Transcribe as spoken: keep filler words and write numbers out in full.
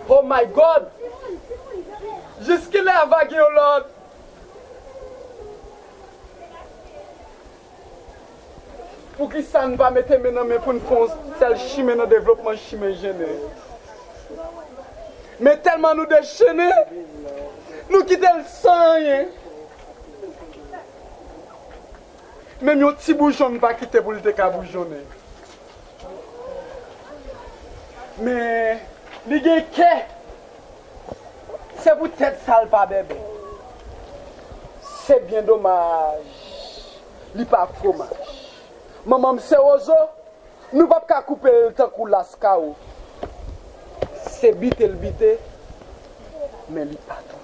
Oh my God! Jiskilè a va gen yon lòd? Poukisa n pa mete men nan men pou n fè yon sèl chimen nan devlopman chimen jennen? Men tèlman nou dechennen, nou kite l san anyen. Menm yon ti boujon n pa kite pou l te ka boujonnen. Men li gen kè. Se poutèt sa l pa bèbè. Se byen domaj. Li pa fwomaj. Manman m se wozo, nou p ap ka koupe l tankou laskawo. Se bite l bite, men li pa tonbe.